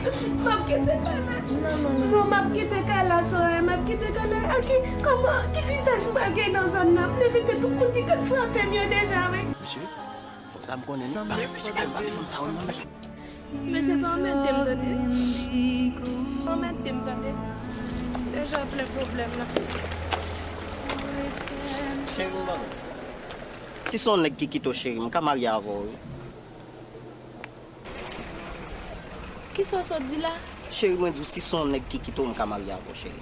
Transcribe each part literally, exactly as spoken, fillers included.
M ap kite kay la. Non, m ap kite kay la, Soraya, m ap kite kay la. A ki, kòman, ki vizaj m pral gen nan zòn nan? M evite tout moun ki konn frape m yo deja, wi. Mesye, fòm sa m konnen, non? Pa, mesye, pa, pa, fòm sa, wi, non, mesye. Mesye, pa anmède m, tande. Pa anmède m, tande. Deja plen pwoblèm la. Cheri, m pa. Si se yon nèg ki kite w, cheri, m ka marye avè w, wi. Kisa w sot di la? Cheri, mwen di w, si se yon nèg ki kite w, m ka marye avè w, cheri.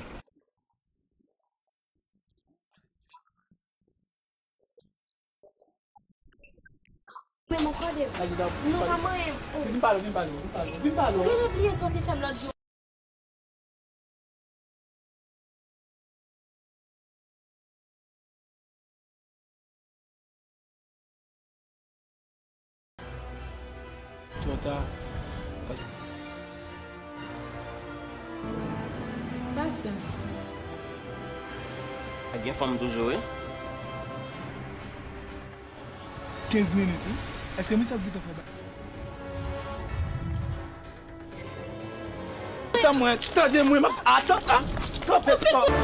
Men mwen kòde. Nou pa manyen. Vin pale, vin pale, vin pale, vin pale. Genlè bliye sa w te fè m lòt jou. Twò ta. Pas- Pasyans. Ak gen fanm toujou, wi. Kenz minit, wi. Èske misye ap gentan fè ba- Tann mwen, tande mwen, m ap atann, a, kanpe, kanpe.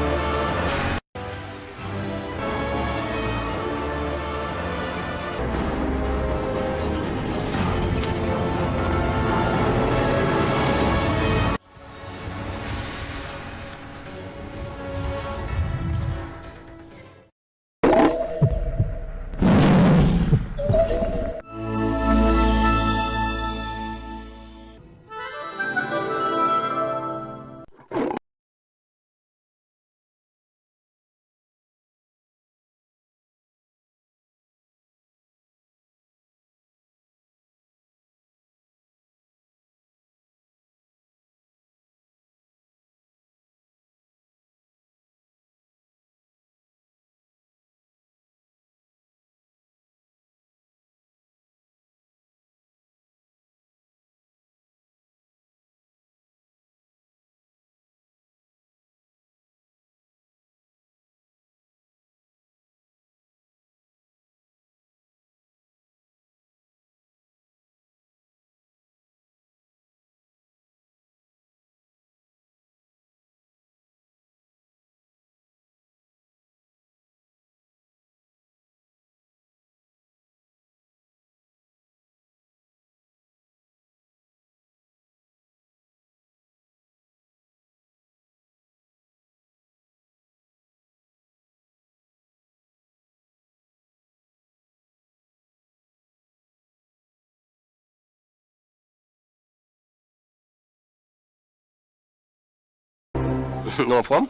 Nou anfòm?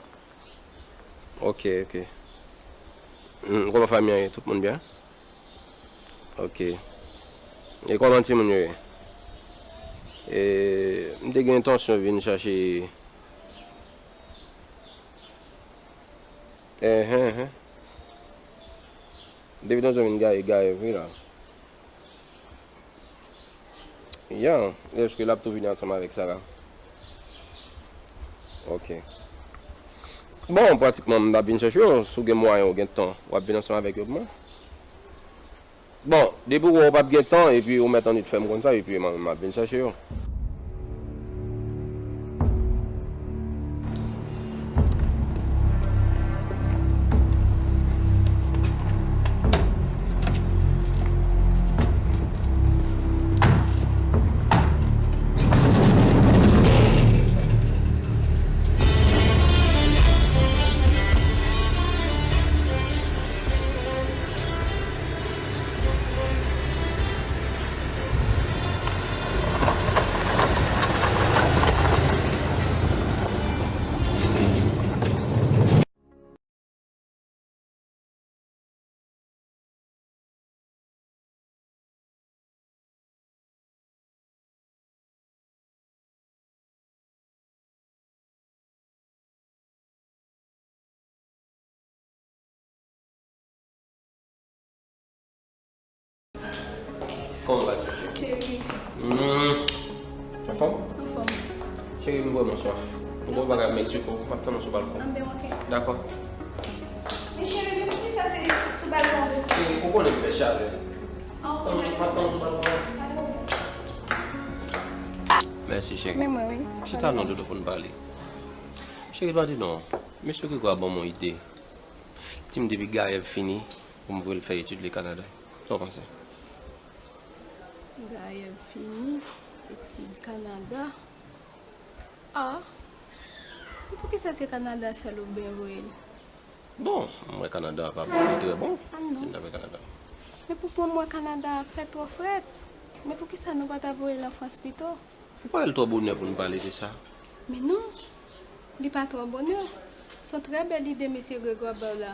Ok, ok. Mm, kòman fanmi an ye? Tout moun byen? Ok. E kòman timoun yo ye? E, m te gen entansyon vin chache. Enhen, enhen. Depi tonton vin gaye, gaye vre la. Ya, èske l ap tou vini ansanm avèk Sara? Ok. Bon, pratikman, m t ap vin chèche w. Si w gen mwayen, w gen tan, w ap vin ansanm avèk yo pou mwen. Bon, depi w wè w p ap gen tan, epi w mèt annik fè m konn sa, epi mwen, m ap vin chèche yo. Kòman w va, ti cheri? Cheri. Hmm. Anfòm? Anfòm. Cheri, m vrèman swaf. M gon bagay Meksiko, m ap tann ou sou balkon. Anben, ok. Dakò. Men cheri, men poukisa se sou balkon ou bezwen? Cheri, ou konnen m fè chalè. Ah, ok. Tann ou, m ap tann ou sou balkon. Pa gen pwoblèm. Mèsi, cheri. Men mwen, wi. Chita non, Dodo, pou n pale. Cheri, pa di non. Mesye Gregwa ban m yon ide. Li di m depi Gayev fini, pou m voye l fè etid li Kanada. Sa w panse? Gayev fini, etid Kanada. Ah, men poukisa se Kanada sèl ou byen voye l? Bon, m wè Kanada pa bon, li trè bon. Ah non. Si m ta fè Kanada. Men pou, pou mwen, Kanada ap fè twò frèt. Men poukisa nou pa ta voye l an Frans pito? Ou pa wè l twò bonè pou n pale de sa? Men non, li pa twò bonè. Se yon trè bèl ide mesye Gregwa ba w la.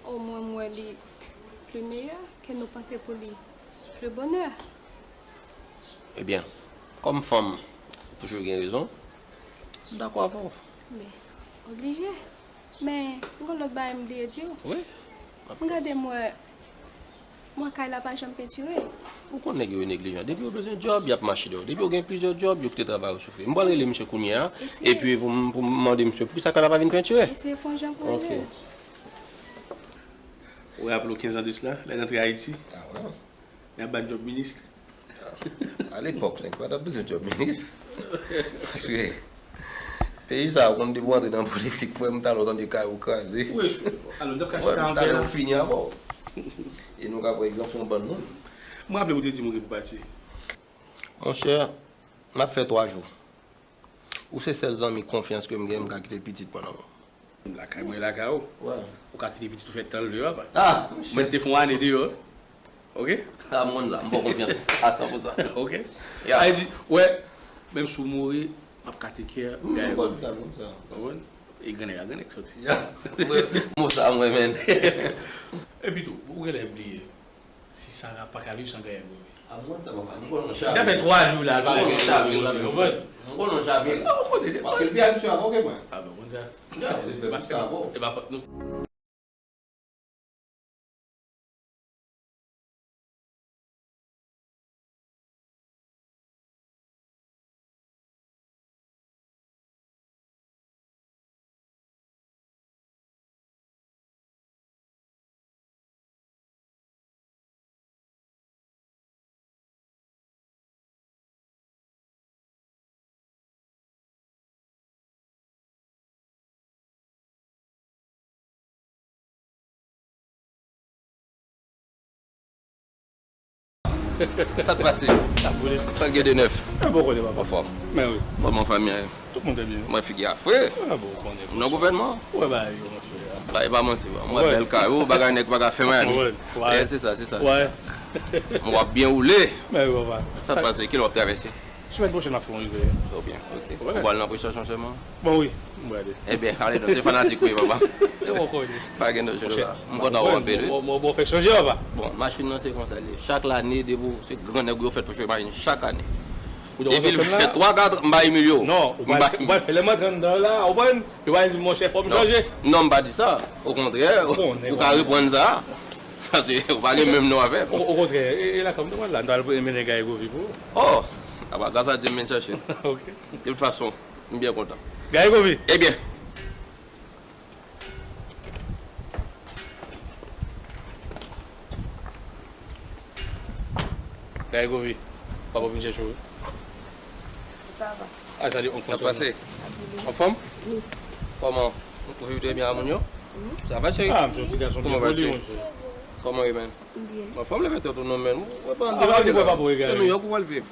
Omwen m wè li pli meyè ke nou panse pou li pli bonè. Ebyen, kòm fanm toujou gen rezon, m dakò avè w. Men, oblije. Men, gon lòt bagay m bliye di w. Wi. M gade m wè, m wè kay la pa janm pentire. Ou konn nèg yo neglijan. Depi yo bezwen djòb, y ap mache dèyè w. Depi yo gen plizyè djòb, yo kite travay yo soufri. M pral rele misye kounye a, epi pou m, pou m mande misye poukisa kay la pa vin pentire. Eseye fè yon jan pou rele l. Ou raple w kenz an de sila, lè n antre Ayiti? Ah, wè. N ap bat djòb minis. A lepòk, nèg pa t ap bezwen djòb minis. Paske peyi sa a, ou konn depi w antre nan politik, frè m, talè w tande kay ou kraze. Wi, alò, n t ap ka chita anpè la. Talè ou fini avè w. E nou ka pran egzanp sou yon bann moun. M raple w te di m ou gen pou pati. Monchè, m ap fè twa jou. Ou se sèl zanmi konfyans ke m gen, m ka kite pitit mwen nan men w. Lakay mwen, lakay ou. Wè. Ou ka kite pitit ou fè tan l vle, papa. Ah, monchè. Mwen te fè yon ane deyò. Ok? Ah, m konn sa, m fè w konfyans a san pou san. Ok? Ya. Sa vle di, wè, menm si w mouri, m ap ka take care. M konn sa, m konn sa. Ou konprann? E grannèg a grannèg soti. Ya. Mo sa, mwen, men. Epi tou, ou genlè bliye. Si Sara pa ka viv san Gaël Govi. A mwen sa papa, m konn yon chame. Sa fè twa jou la, l pa gen chame, ou konprann? M konn yon chame. Non, ou konn li. Paske l pi abitye avè w ke mwen. A bon, konn sa. Li te fè plis sa avè w. E pa fòt nou. Sa k pase? Sa k boule. Sa k gen de nèf? Mwen bon kote, papa. Anfòm. Men wi. Kòman fanmi an ye? Tout moun trè byen. Mwen figi a fre. A bon, ou konnen. M nan gouvènman. Ou wè bagay yo, monchè. Bagay pa manti, bro. M wè bèl kay ou, bagay nèg pa ka fè Miami. Wè. E, se sa, se sa. Wè. M wè w ap byen woule. Men wi, papa. Sa k pase? Kilè w ap travèse? Semèn pwochèn n ap fè yon rive. Trè byen, ok. Ou pral nan prestasyon sèlman? Bon, wi, m prale. Ebyen, ale non, se fanatik ou ye, papa. E ou konnen. Pa gen danje la. M kontan wè w anpil, wi. Bon, bon, bon, fèk chanje, papa. Bon, machin nan se konsa l ye. Chak lane, depi w se gran nèg ou yo fèt pou chanje machin chak ane. Depi l fè twa, kat an, m bay milyon. Non, ou pral fè lè m antre anndan la, ou konprann? Yo pral di, monchè, fò m chanje. Non, m pa di sa. Okontrè, ou ka reprann sa. Paske ou pa gen menm non avè m. Okontrè, e, e lakay m te pral la, m ta pral mennen Gaël Govi pou ou. Oh, apa gras a Dye m vin chèche l. Ok. De tout fason, m byen kontan. Gaël Govi. Ebyen. Gaël Govi, papa vin chèche w wi. Sa va? A, sa di, on konsa. Sa pase? Anfòm? Wi. Kòman? Ou viv trè byen a moun yo? Wi. Sa va, cheri? A, m se yon ti gason byen poli, monchè. Kòman w ye, man? Byen. Anfòm, leve tèt ou non, man. Ou pa antre nan vil la. Se Nouyòk ou pral viv.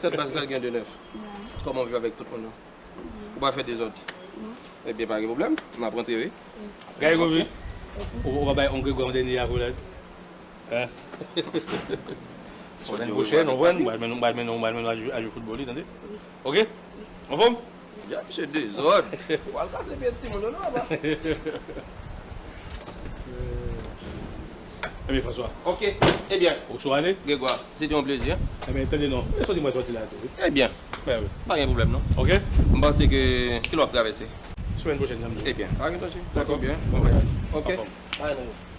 Sa k pase, sa k gen de nèf? Kòman w viv avèk tout moun yo? Ou pa fè dezòd? Non. Ebyen, pa gen pwoblèm. N ap rantre, wi. Gaël Govi, ou, ou pa bay onk Gregwa yon dènye akolad? Hein? Semèn pwochèn, ou konprann, m pral mennen, m pral mennen, m pral mennen al jwe, al jwe foutbòl, wi, tande? Ok? Anfòm? Ya, misye dezòd. Ou al kase pye timoun yo, non, papa? Ebyen, François. Ok, ebyen. Ou sou ale? Gregwa, se te yon plezi, hein? Ebyen, tande non. E soti mwen soti la tou, wi. Ebyen, pa gen pwoblèm, non. Ok? M panse ke, kilè w ap travèse? Semèn pwochèn, samdi. Ebyen, pa gen danje. Dakò, byen. Bon vwayaj. Ok? Anfòm. Pa gen danje.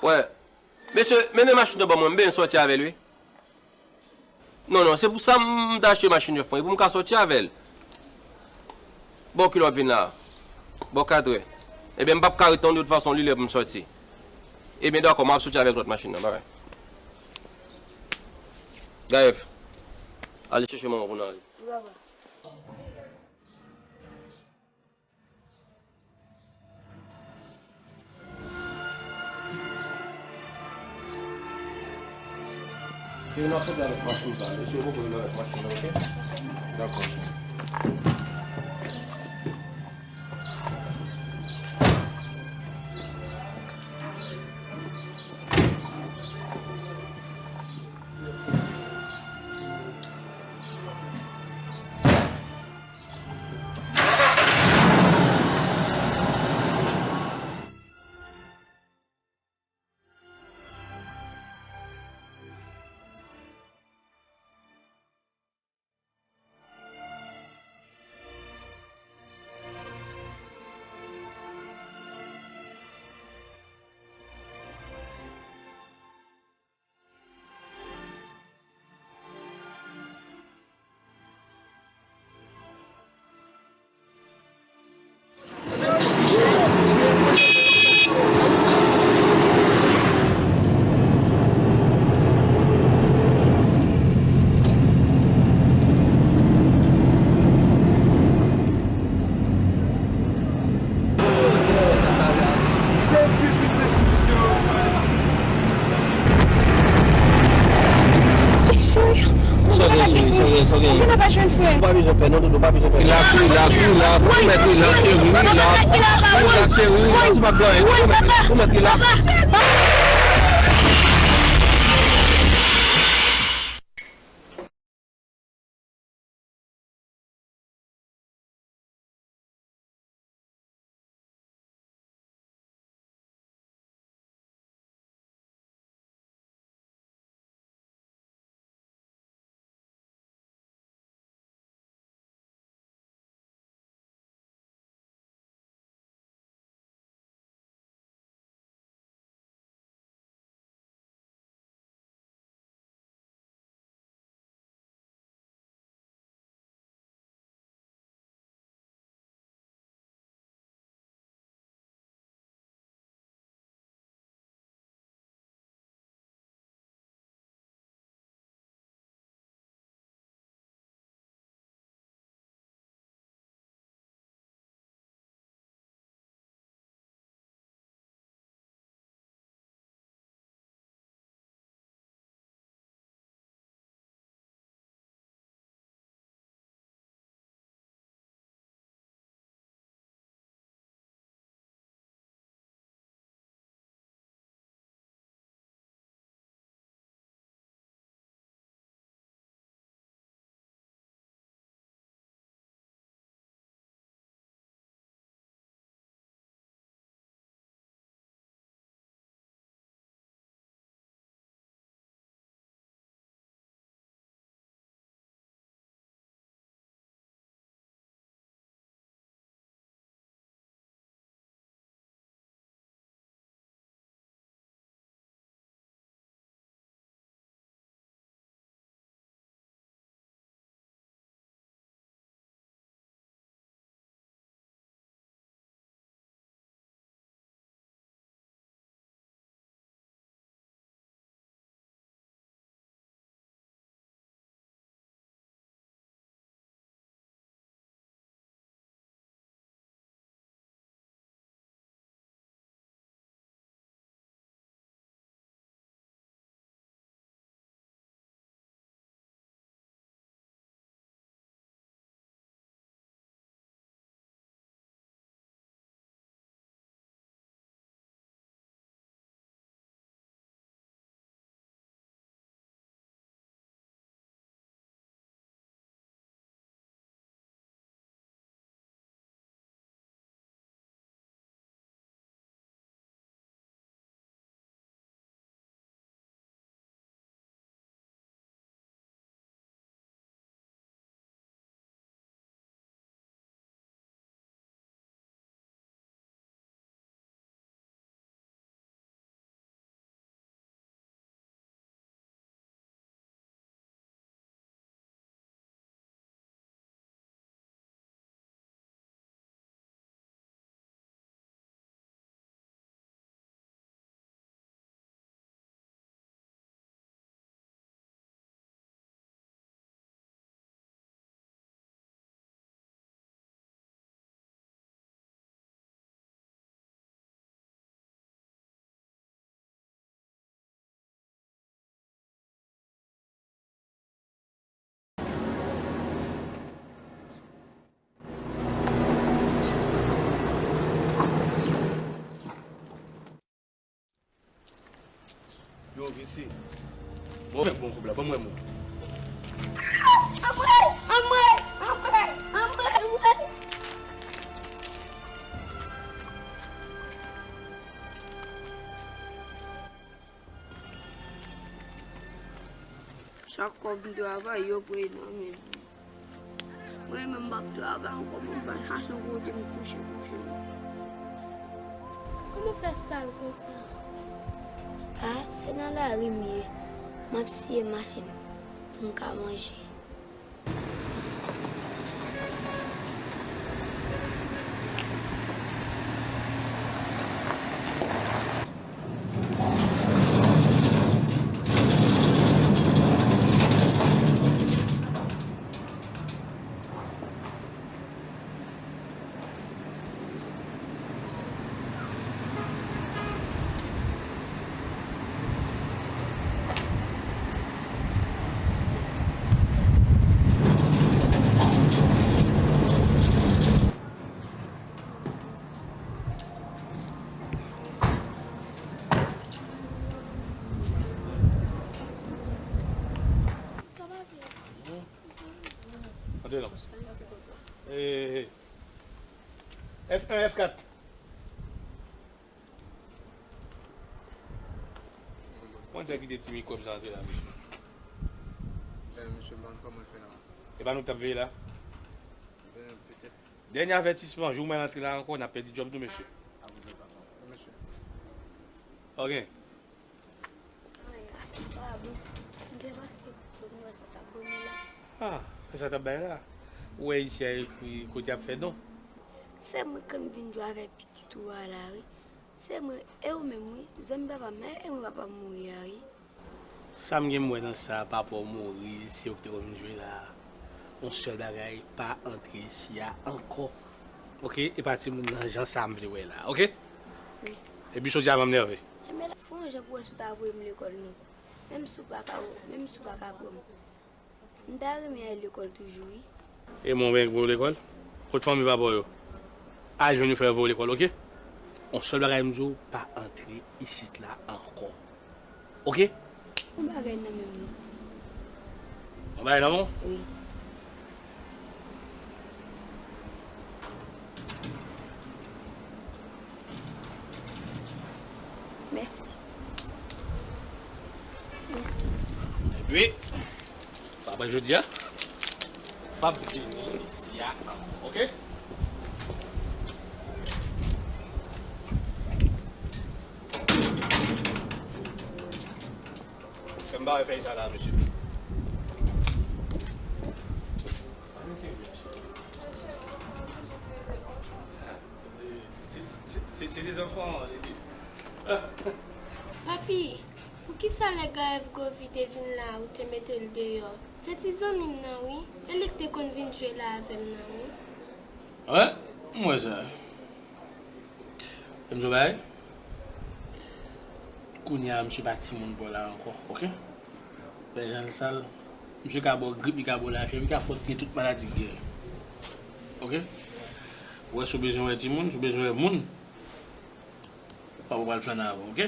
Wè. Mesye, mennen machin nan ban mwen, m bezwen sòti avè l, wi. Non, non, se pou sa m ta achte machin nèf mwen, e pou m ka sòti avè l. Bò kilè w ap vin la a? Bò katrè. Ebyen, m p ap ka ret tann w de tout fason, li lè pou m sòti. Ebyen, dakò, m ap sòti avèk lòt machin nan, babay. Gayev, ale chèche manman w pou n ale. Wi, papa. Cheri, n ap sòti avèk machin sa, mesye yo poko vin avèk machin nan, oke? Dakò. Sa w gen, cheri? Sa w gen? Sa w gen? Ou pa bezwen pè, non, Dodo, pa bezwen pè. Relax, relax, relax. Ou mèt relax, cheri, relax. Relax, cheri, relax, ou p ap gen anyen. Ou mèt, ou mèt relax. Yo, visi. Bon, men bon koup la, ban mwen mo. Anmwey! Anmwey! Anmwey! Anmwey! Anmwey! Chak kòb m travay, yo pran nan men m. Mwen menm m p ap travay ankò, mwen pral chache yon kote m kouche, kouche. Kòman w fè sal konsa? A, se nan lari m ye. M ap siye machin pou m ka manje. Sa va byen? Antre non. Mèsi bokou. Eh, F un, F quatre. Mwen te kite ti mikwòb sa antre la, mesye. Eh, mesye, m pa konn kòman l fè la. E pa nou k t ap veye la? Ben, petèt. Dènye avètisman, jou mwen antre la ankò, n ap pèdi djòb nou, mesye. A, vou fè pa sa. Mesye. Ok. Ay, ay, pa bon. M te pase kote m wè sa t ap ban mwen la. Ah, sa t ap bay la. Ou wè isi a ekri kote y ap fè don. Se mwen k vin jwe avèk pitit ou a la, wi. Se mwen, e ou menm, wi. Zanmi papa m nan, e mwen papa m mouri a, wi. Sa m gen m wè nan sa, papa w mouri, se ou ki te konn vin jwe la. Yon sèl bagay, pa antre isi a ankò. Ok? E pa timoun nan jan sa m vle wè la, ok? Wi. Epi soti a ban m nève. Enben, fè yon jan pou wè si w ta voye m lekòl non. Menm si w pa ka, menm si w pa ka pran m. M ta renmen al lekòl toujou, wi. E mwen, mwen voye w lekòl? Kot fanmi papa w yo? Al jwenn yo fè yo voye w lekòl, ok? Yon sèl bagay m di w, pa antre isit la ankò. Ok? Yon bagay nan men m non. Yon bagay nan men w? Wi. Mèsi. Mèsi. Epi, apre jodi a, p ap vini isi a ankò, ok? Fè m bare fèy sa la, mesye. Se, se, se, se de zanfan, epi. Papi, poukisa lè Gaëv Govi te vin la, ou te mete l deyò? Se ti zanmi m nan, wi. E li k te konn vin jwe la avè m nan, wi. Wè, m wè sa. Fè m di w bagay. Kounye a, misye pa timoun pa w la ankò, ok? Wè jan l sal. Misye ka ba w grip, li ka ba w lafyèv, li ka fè w gen tout maladi k gen. Ok? Ou wè, si w bezwen wè timoun, si w bezwen wè moun, papa w pral flannen avè w, ok?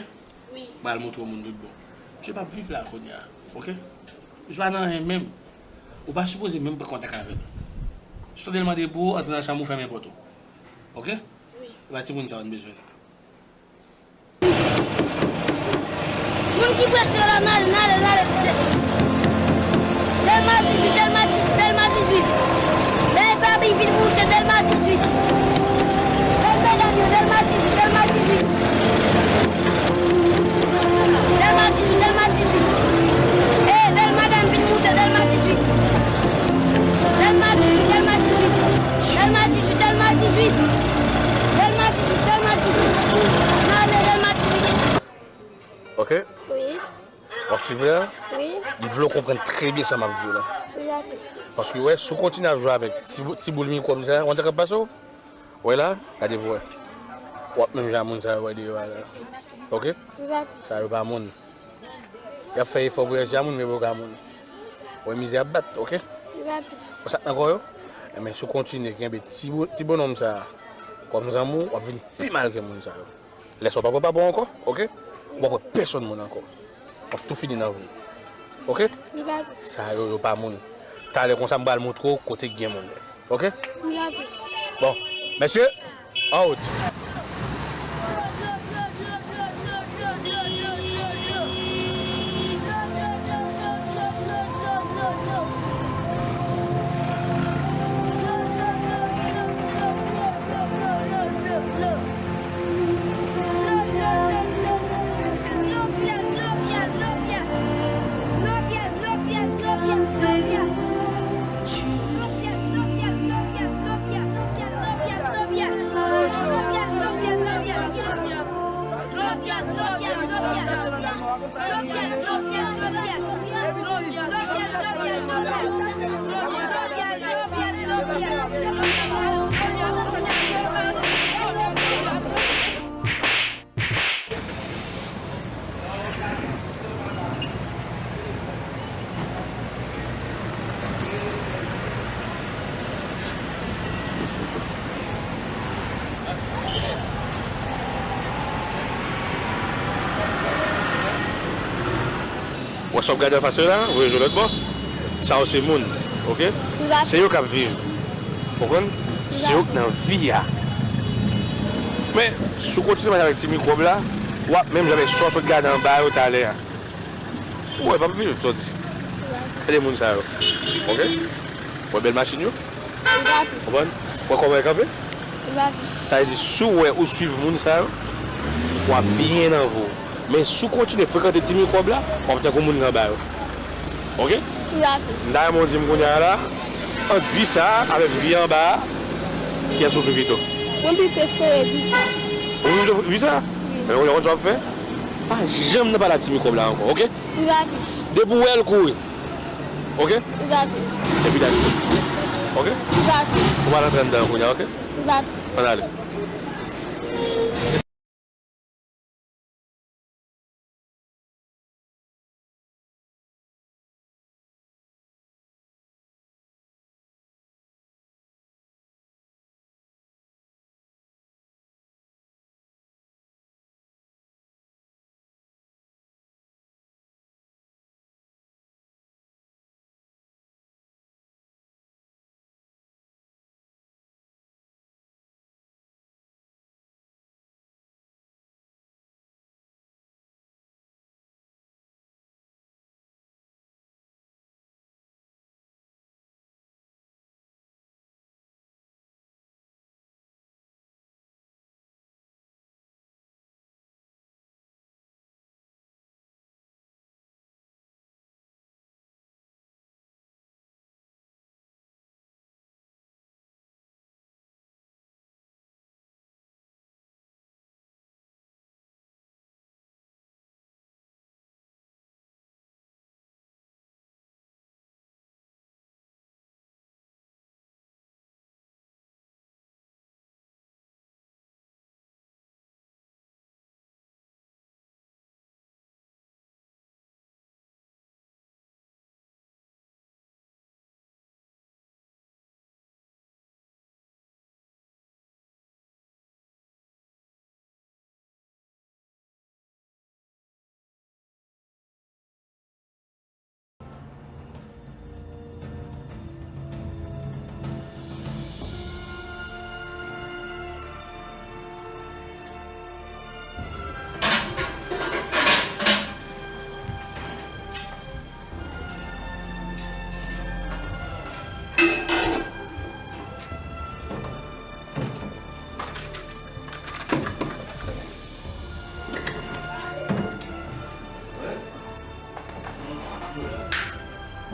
Wi. Pral montre w moun tout bon. Misye p ap viv la kounye a, ok? Misye pa nan anyen menm. Ou pa sipoze menm pran kontak avè l. Si w tande l mande pou ou, antre nan chanm ou, fèmen pòt ou. Ok? Wi. E pa timoun sa w n bezwen la. Moun ki prese yo la, n ale, n ale, n ale, n ale. Dèlma dizuit, Dèlma dizuit, Dèlma dizuit. Lè papi vin moute Dèlma dizuit. Lè medam yo, Dèlma dizuit, Dèlma dizuit. Dèlma dizuit, Dèlma dizuit. E, bèl madanm vin moute Dèlma dizuit. Dèlma dizuit, Dèlma dizuit. Dèlma dizuit, Dèlma dizuit. Dèlma dizuit, Dèlma dizuit. N ale Dèlma dizuit. Ok? Wi. W ap swiv la? Wi. M vle w konprann trè byen sa m ap di w la. Wi, papi. Paske, wè, si w kontinye ap jwe avèk ti bou-, ti boul mikwòb sa, w konn sa k ap pase w? Wè la, gade pou w wè. W ap menm jan moun sa yo wè deyò a la. Ok? Wi, papi. Sa yo pa moun. Y ap fè efò pou yo jan moun, men yo pa moun. Wè mizè ap bat, ok? Wi, papi. Wè sa k nan kò yo? Enben, si w kontinye kenbe ti bo-, ti bonòm sa a kòm zanmi w, w ap vin pi mal ke moun sa yo. Lè sa w p ap wè papa w ankò, ok? W p ap wè pèsonn moun ankò. W ap tou fini nan vi. Oke? Sa yo, yo pa moun. Talè konsa, m pral montre w kote k gen moun. Oke? Bon, mesye, an wout. Wè sa w ap gade anfas yo la, voye je w lòt bò. Sa yo se moun, oke? Se yo k ap viv. Konprann? Se yo k nan vi a. Men, si w kontinye mache avèk ti mikwòb la, w ap menm jan avèk sa w sot gade anba yo talè a. Ou wè, p ap viv, sa w di. Gade moun sa yo. Oke? Wè bèl machin yo? Konprann? Wè kòman yo kanpe? Sa vle di, si w wè ou swiv moun sa yo, w ap byen nan vi w. Men si w kontinye frekante ti mikwòb la, w ap tankou moun ki anba yo. Oke? M ta renmen w di m kounye a la, ant vi sa a avèk vi anba a, kiyès ou pi pito? Mwen pi prefere vi sa a. Ou pi pito vi sa a? Wi. Men kounye a, w konn sa w ap fè? Pa janm nan pale ak ti mikwòb la ankò, oke? Wi, papi. Depi w wè l, kouri. Oke? Wi, papi. Epi that's it. Oke? Wi, papi. Ou pral antre anndan an kounye a, oke? Wi, papi. Ann ale.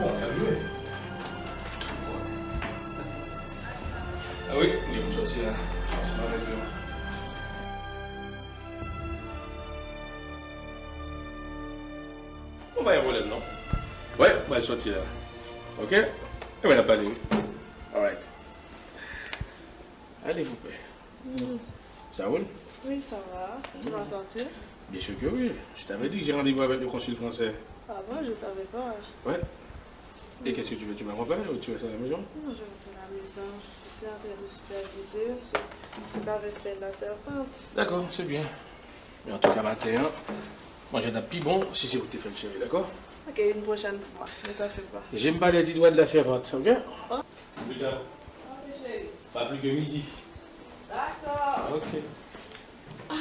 Bon, y ap jwe. Ah wi, wi, m soti la. Ansanm avèk yo. Bon, pa gen pwoblèm, non. Wè, m pral soti la. Oke? Ebyen, n ap pale, wi. Alright. Allez, poupée. Mm. Ça roule? Oui, ça va. Tu vas sortir? Bien sûr que oui. Je t'avais dit que j'ai rendez-vous avec le consul français. Ah bon, je savais pas. Ouais. Et qu'est-ce que tu veux? Tu m'accompagnes ou tu restes à la maison? Non, je reste à la maison. Je suis en train de superviser ce, ce qu'avait fait la servante. D'accord, c'est bien. Mais en tout cas, matin, hein, Manje an t ap pi bon si se ou ki te fè l, cheri, dakò? Ok, une prochaine fois. Ne t'en fais pas. Je me parlais du doigt de la servante, ok? Plus tard. Ok, cheri. Pas plus que midi. D'accord. Ok.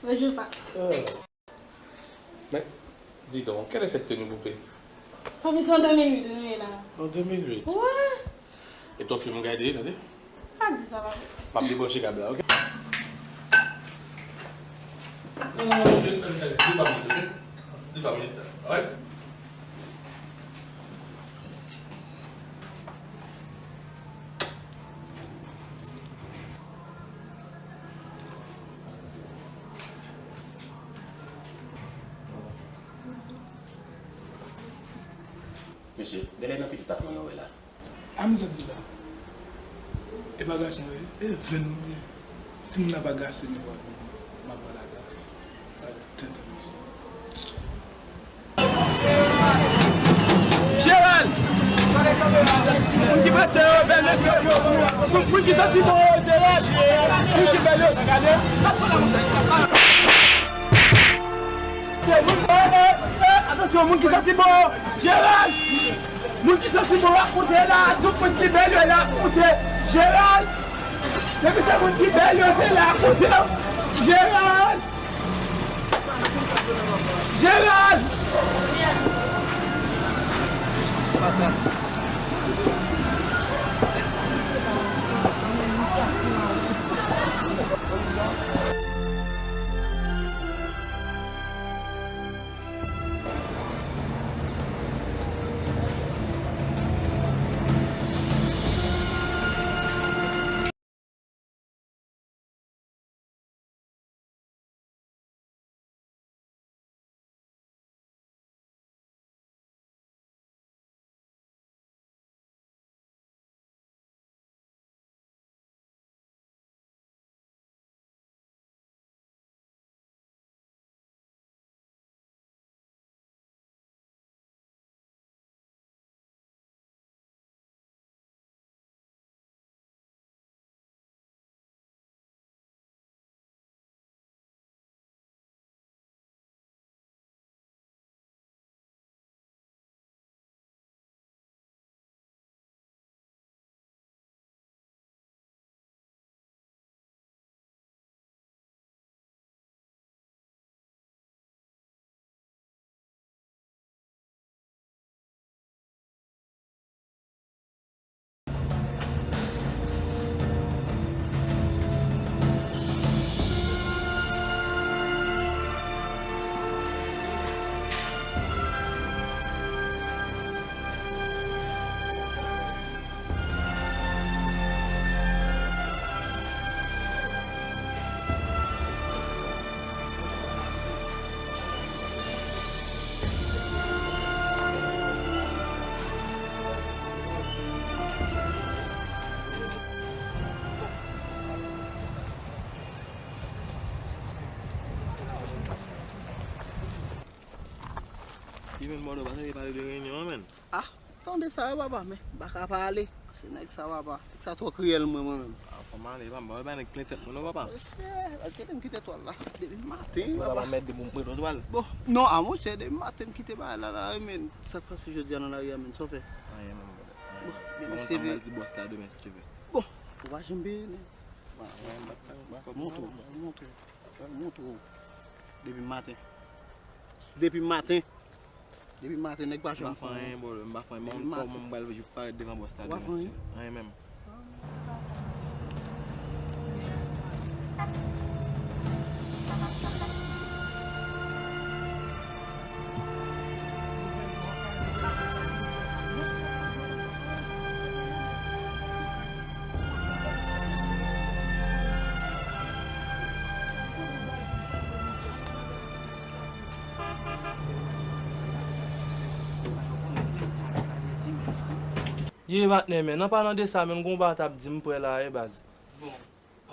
Bonjour, pa. Ah. Men, dis donc, quelle est cette tenue poupée? Papi, se an de mil uit nou ye la. An de mil uit? Wi. E ton fim ou gade, tande? Pa di sa, papi. M ap debranche kab la, ok? Non, non, non, je, euh, euh, deux, trois minutes, ok? Deux, trois minutes, alright? Mesye, genlè nan pitit ak mwen nou wè la. A m sot di la. E pa gason, e, e venn nou ye. Timoun nan pa gason, men pa m ap pale a gason. Sa tenten, mesye. Gérald! Moun ki prese yo, bèl mesye. Moun ki santi bon yo, Gérald! Moun ki bèl yo, gade. Se moun, eh, eh, eh, atansyon, moun ki santi bon yo, Gérald! Moun ki santi bon yo, a kote la, tout moun ki bèl yo la, a kote. Gérald! Depi se moun ki bèl yo, se la, a kote. Gérald! Gérald! Ki vin Bòdo, pa tande pale de reyinyon an, menn. Ah, tande sa wi, papa, men m pa ka pale. Se nèg sa, papa. Nèg sa twò kriyèl mwen, mwen menm. Ah, fò m ale, papa. M pa wè pa nèg plen tèt mwen non, papa. Mesye, kite m kite twal la. Depi maten, papa. Mwen pa mèt de pou m pran twal. Bon, non, a monchè, depi maten m kite bagay la, la, wi, men. Sa k pase jodi a nan lari a, men? Sa w fè? Anyen, menm, brother. Bon, depi se vre. Mwen konn sa m pral di bòs la demen, si Dye vle. Bon, ou pa janm peye, non. Mwen, mwen, mwen, mwen, montre w, montre w. Montre w. Depi maten. Depi maten. Depi maten, nèg pa janm fè anyen. M pa fè anyen, bro. M pa fè anyen. Depi maten. Kòman m pral parèt devan bòs la demen, si Dye vle? Anyen menm. Ye, patnè, men, an palan de sa, men, gon bagay t ap di m prè la, e baz. Bon,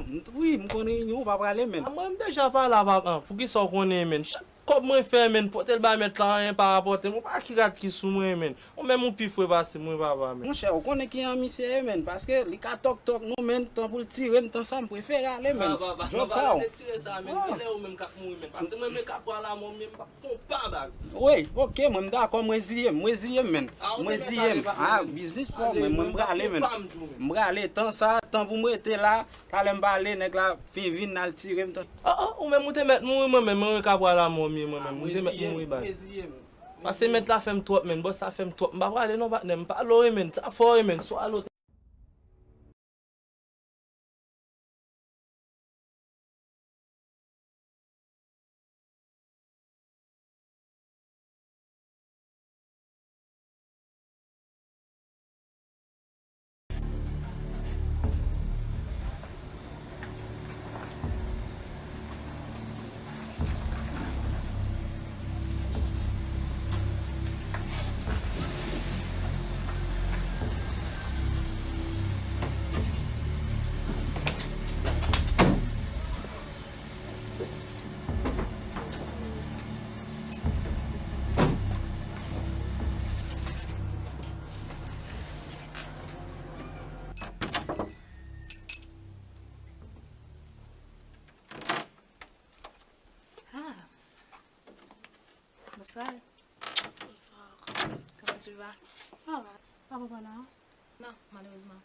m, wi, m konn reyinyon, ou pa prale, men. A, mwen, m deja pale a papa, poukisa w konnen, men? Ch-, kòb mwen fè, menn, pote l bay mèt la, anyen pa rapòte. Mwen pa ki rad ki sou mwen, menn. Ou menm ou pi fre pase mwen, papa, menn. Monchè, ou konnen kijan misye ye, menn, paske li ka tòk tòk nou, menn, tan pou l tire m, tan sa m prefere ale, menn. Ah, papa, papa, pa tire sa, menn. Kilè ou menm k ap mouri, menn? Pase mwen, menm k ap pran lamò, menn, m p ap fè yon pa, baz. Wi, oke, mwen m dakò, mwen reziye m, mwen reziye m, menn. Mwen reziye m. Ah, biznis pa w, menn, mwen m prale, menn. M prale, tan sa, tan pou m rete la, talè m pale, nèg la fin vin, al tire m, tan. Ah, ah, ou menm ou te mèt mouri, mwen menm, mwen ka pral a mò m ye, mwen menm, ou te mèt mouri, baz. Pase mèt la fè m twòp, menn, bòs la fè m twòp, m pa prale non, patnè, m pale w, menn, sa fò, menn, swalo. Ah. Bonsoir. Bonsoir. Comment tu vas? Ça va. Papa pa la? Non, malerezman.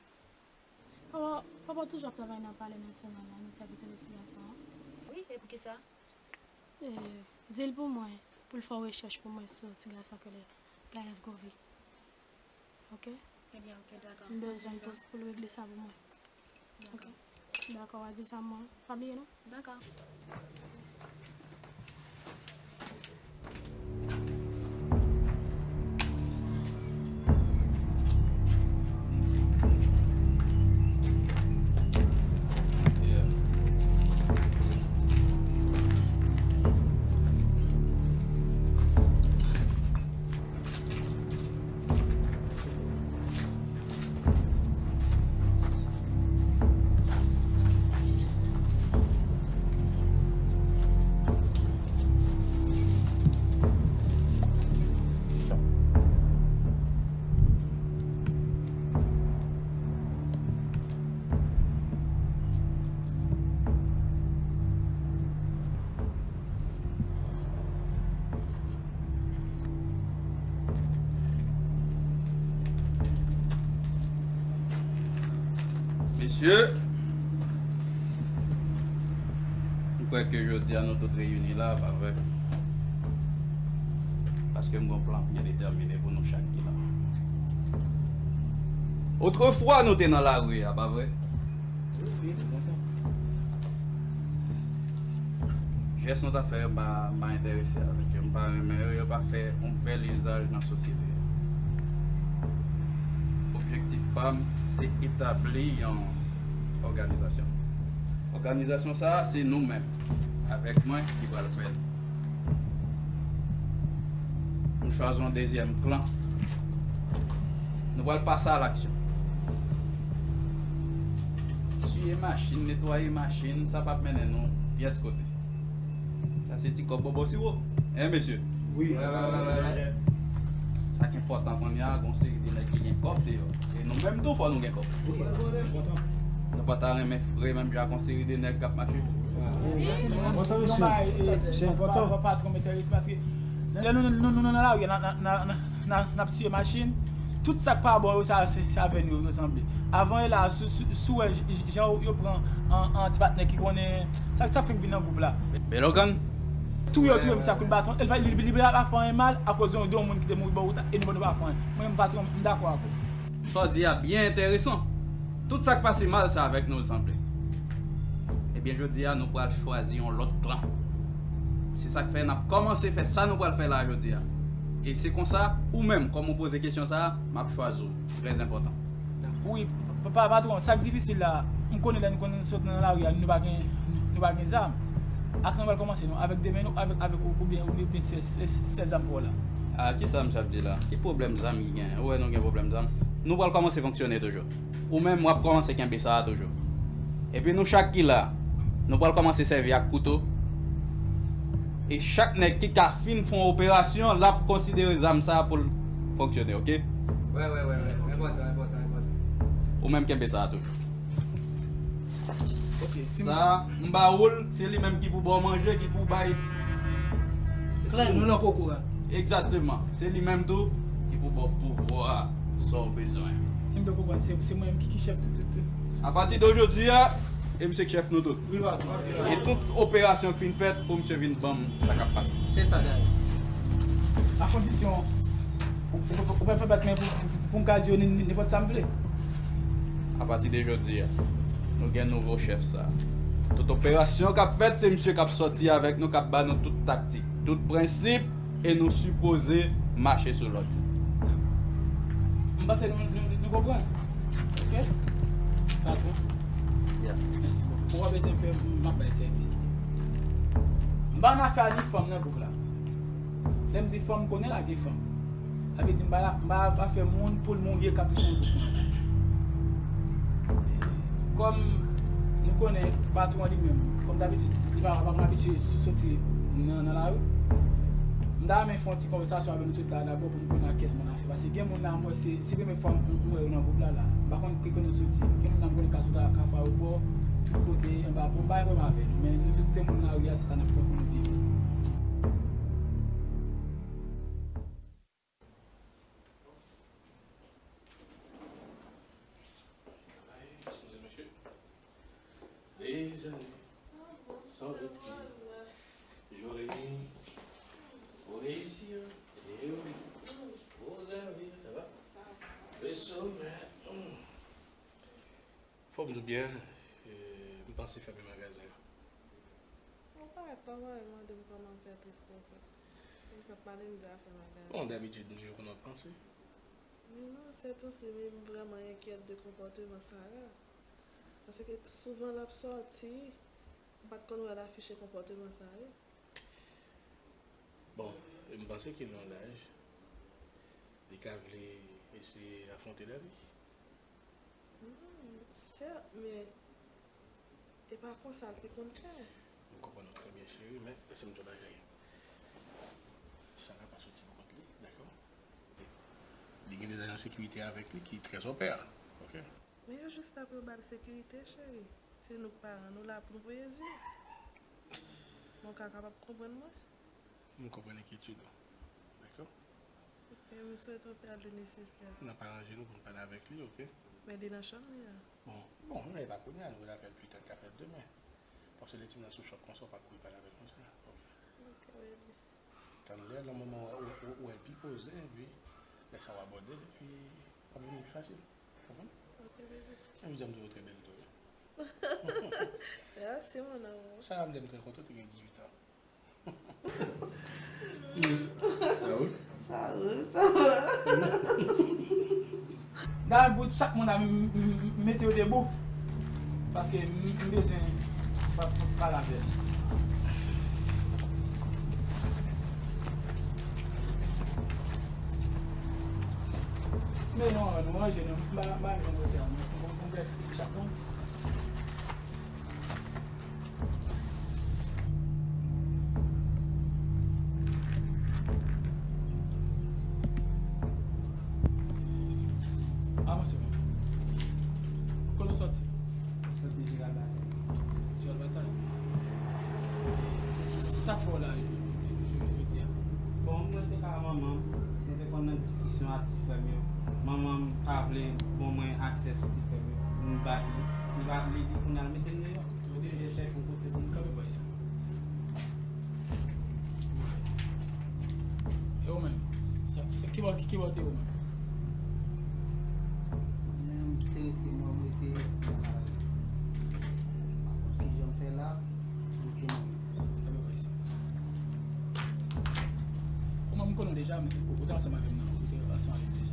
Papa, papa toujou ap travay nan Palè Nasyonal la, Ministè Biznis Envestigasyon an. Wi, e poukisa? E, di l pou mwen, pou l fè yon rechèch pou mwen sou ti gason ki rele Gaëv Govy. Oke? Ebyen, oke, dakò. M bezwen l pou, pou l regle sa pou mwen. Dakò. Oke. Dakò, w a di l sa mwen. Pa bliye non. Dakò. Mesye, m kwè ke jodi a nou tout reyini la, pa vre? Paske m gen yon plan byen detèmine pou nou chak ki la. Otrefwa, nou te nan lari a, pa vre? Jès nou t ap fè yo, m pa, m pa enterese avèk yo. M pa renmen yo, yo pa fè yon bèl izaj nan sosyete a. Objektif pa m, se etabli yon òganizasyon. Òganizasyon sa a, se nou menm, avèk mwen, ki pral fè l. Nou chwazi yon dezyèm klan. Nou pral pase a laksyon. Siye machin, netwaye machin, sa p ap mennen nou pyès kote. Sa se ti kòb bòbò siwo. Hein, mesye? Wi. Sa k enpòtan kounye a, gon seri de nèg ki gen kòb deyò. E nou menm tou, fò nou gen kòb. Nou pa ta renmen fre menm jan ak yon seri de nèg k ap mache. Enpòtan, mesye. Se enpòtan. Patwon m enterese paske lè nou, nou, nou, nou nan lari a, n a, n a, n a, n a, n a, n ap siye machin, tout sa k pa bon yo, sa, se, se avè nou yo sanble. Avan e la, si, si, si w wè j-, j-, jan yo, yo pran an, an ti patnè ki konnen sa, sa fèk vin nan gwoup la. Bèl ògàn. Touye yo, touye m sa kout baton. E li pa, li, li pa fè anyen mal akoz de yon, de yon moun ki te mouri bò wout la, e nou, nou pa fè anyen. Mwen menm, patwon, m dakò avè w. Sa w di a byen enteresan. Tout sa k pase mal, se avèk nou l sanble. Ebyen, jodi a, nou pral chwazi yon lòt klan. Se sa k fè n ap kòmanse fè sa nou pral fè la a jodi a. E se konsa, ou menm, kòm ou poze kesyon sa a, m ap chwazi w. Trè enpòtan. Wi, pa, pa, patwon, sa k difisil la, m konnen lè nou konn sot nan lari a, nou pa gen, nou pa gen zam. Ak sa nou pral kòmanse, non, avèk de men nou, avèk, avèk, ou, oubyen, oubyen, oubyen sèl, sèl, sèl zam pou w la. A, kisa misye ap di la? Ki pwoblèm zam ki genyen? Ou wè nou gen pwoblèm zam? Nou pral kòmanse fonksyone toujou. Ou menm, w ap kòmanse kenbe sa a toujou. Epi nou chak ki la, nou pral kòmanse sèvi ak kouto. E chak nèg ki ka fin fè yon operasyon, l ap konsidere zam sa a pou l fonksyone, oke? Wè, wè, wè, wè. Enpòtan, enpòtan, enpòtan. Ou menm kenbe sa a toujou. Ok, si m- Sa, m ba ou l, se li menm ki pou ba w manje, ki pou bay. Klè, nou nan kokorat. Egzakteman. Se li menm tou ki pou ba w pouvwa sa w bezwen. Si m byen konprann, se, se mwen menm ki, ki chèf tout, tout, tout. Apati de jodi a, e misye k chèf nou tout. Wi, patwon. E tout operasyon k fin fèt, pou misye vin ban m sa k ap pase. Se sa, guys. A kondisyon, ou, ou, ou pa fè bat men pou, pou, pou m ka di yo nin-, nenpòt sa m vle. Apati de jodi a, nou gen nouvo chèf sa. Tout operasyon k ap fèt, se misye k ap sòti avèk nou, k ap ba nou tout taktik, tout prensip, e nou sipoze mache sou lòd. M panse nou, nou, nou konprann. Ok? Patwon. Yeah. Mèsi bòkò. Ou pa bezwen pè, m ap bay sèvis. M pa nan afè a ni fanm nan gwoup la. Lè m di fanm, m konnen lage fanm. Sa vle di m pa la, m pa afè moun pou l mouri k ap viv nan gwoup mwen. Kòm nou konnen patwon an li menm, kòm dabitid, li pa, pa konn abitye sou, soti nan, nan lari. M ta renmen fè yon ti konvèsasyon avè nou tout la dabò pou nou konn nan kiyès moun afè. Paske gen moun la, m wè se, se premye fwa m, m wè yo nan gwoup la, la. M pa konn ki kote yo soti. Gen moun la, m konnen ka soti a Kafou Ayewopò, tout kote, anba pon, m pa gen pwoblèm avè nou. Men nou tout se moun lari a, se sa n ap fè pou nou viv. Ay, eskize, mesye. Dezole. San rete. Joremi. Ou reyisi, hein? E wi. Ou reve, sa va? Sa va. Le somè. Hmm. Fò m di w byen, eh, m panse fèmen magazen an. Bon, parèt pa mari mande m kòman m fè tris konsa. Li s ap pale m de afè magazen. Bon, dabitid, m toujou konn w ap panse. Men non, sètansi, men m vrèman enkyèt de konpòteman Sara. Paske souvan l ap sòti, m pa t konn wè l afiche konpòteman sa yo. Bon, m panse ke l nan laj, li ka vle eseye afwonte lavi. Non, sèt, men e pa konsa l te konn fè. M konprann ou trè byen, cheri, men lèse m di w yon bagay. Sara pa soti pou kont li, dakò? Li gen de zajan sekirite avèk li ki trè opè, oke? Men yo jis t ap yo ba l sekirite, cheri. Se nou k paran, nou la pou n voye zye. Men w ka kapab konprann mwen. M konprann enkyetid ou. Dakò? Men m swete w fè le nesesè. N ap aranje nou pou n pale avèk li, oke? Men li nan chanm li a. Bon, bon, men e pa kounye a, nou rele apèl pita, n ka fè l demen. Paske lè timoun nan sou chòk konsa, ou pa kouri pale avè l konsa. Oke. Oke, baby. Tann lè, nan moman ou, ou, ou wè l pi poze, epi lè sa w abòde l, epi pwoblèm yo pi fasil. Konprann? Ok, bebe. Epi jan m di w trè bèl tou, wi. Mèsi, mon amour. Sa a, m lè m te kontan, te gen dizuit an. Sa woul? Sa woul, sa va. Dayè, bout chak moun la, m, m, m, m mete yo debou. Paske m, m bezwen pa, pa, pale avè l. Men non, nou ranje nou. M pa, m pa renmen wotè a, non. Fò m, fò m fè chak moun. Avanse, mwen. Kote w sòti? Mwen sòti Jeral Batay. Jeral Batay? Sa k fè w la j-, j-, jodi a? Bon, mwen te ka manman m, nou te konn nan diskisyon ak ti frè m yo. Manman m pa vle ban mwen aksè sou ti frè m yo. Nou bat li. Nou pa vle li pou n al mete l deyò. Tande. Mwen chèche yon kote pou m kanpe bò isi. E ou menm? Sa, se ki bò, ki, ki bò te ou menm? Mwen menm, se rete mwen, mwen rete nan lari. Pa konn kijan m fè la, m rete mwen menm. Kanpe bò isi. Ou menm, m konnen w deja, men ou, ou te ansanm avè m nan, ou te ansanm avè m deja.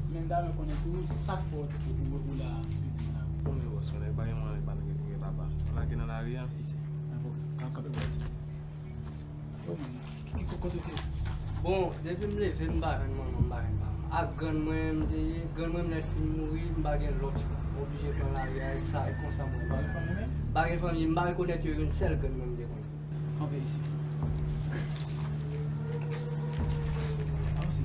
Men m ta renmen konnen tou, sa k fè w, ou, ou, ou la, ou nan lari? Bon, yo, bòs, mwen, nèg pa gen manman, nèg pa gen papa. Mwen lage nan lari a. Isi, nan pwoblèm. Ka, kanpe bò isi. Yo, men, ki, ki, ki kote w te? Bon, depi m leve, m pa jwenn manman, m pa jwenn papa. Ak grann mwen, m te ye, grann mwen, m lè fin mouri, m pa gen lòt chwa. M oblije pran lari a, e sa, e konsa mwen. Ou pa gen fanmi menm? M pa gen fanmi, m pa rekonèt yo, youn sèl grann mwen m te konnen. Antre isi. Avanse.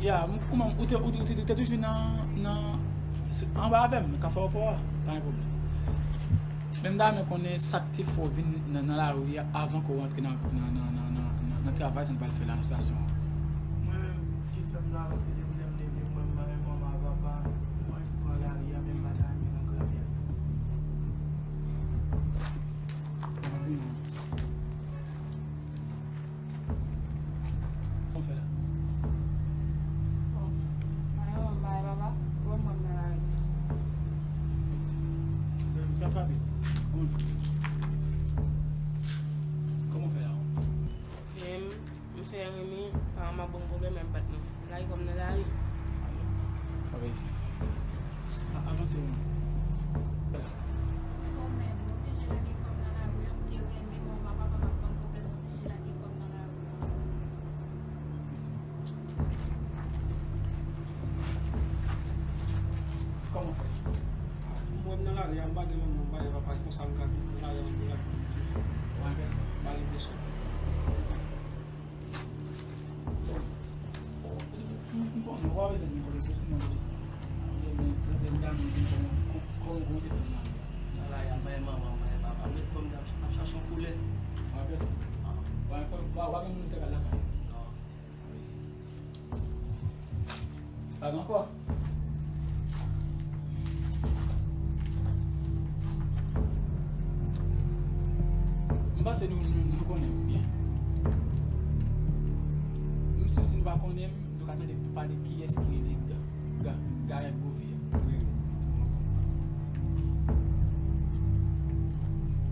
Ya, m, kouman, ou te, ou te, ou te, ou te toujou nan, nan, anba avè m, nan Kafou Ayewopò a, pa gen pwoblèm. Men m ta renmen konnen sa k te fè w vin nan, nan lari a avan ke w rantre nan, nan, nan, nan, nan, nan, nan travay sa n pral fè la nan stasyon an. Mwen menm, ki fè m la, paske depi lè m leve, mwen, m pa renmen manman ak papa, mwen pran lari a, men m pa ta renmen nan gran lari a. Anpil non. Kòman w fè la? Bon, mwen menm, mwen, papa, kòman m nan lari? Mèsi. Mwen, m pa frape. Kòman, kòman w fè la? Byen, m fè renmen, paran m ap ban m pwoblèm, men m pa t nan lari, kòm nan lari. Papa isi. A, avanse, wi. Sou men, m oblije lage kò m nan lari a, m te renmen, men papa m ap ban m pwoblèm, m oblije lage kò m nan lari a. Isi. Kòman fè? M wè m nan lari a, m pa gen manman, m pa gen papa, se konsa m ka viv nan lari a, m te ka viv. Ou pa gen pèsòn? M pa gen pèsòn. M, m konnen, ou pa bezwen di m kote w soti, non, kote w soti. Ou bezwen prezante m kòman, kòman, kòman w te fè nan lari a. Nan lari a, m pa gen manman, m pa gen papa, m ret kò m, m ap chache yon koulè. Ou pa gen pèsòn? Ah. Ou pa, ou pa, ou pa gen moun ou te ka lakay? Non. Mèsi. Pa gen ankò. M panse nou, nou, nou konnen m byen. Menm si nou di nou pa konnen m, nou ka tande pale kiyès ki rele Ga-, Ga-, Garèt Govi a. Wi, wi.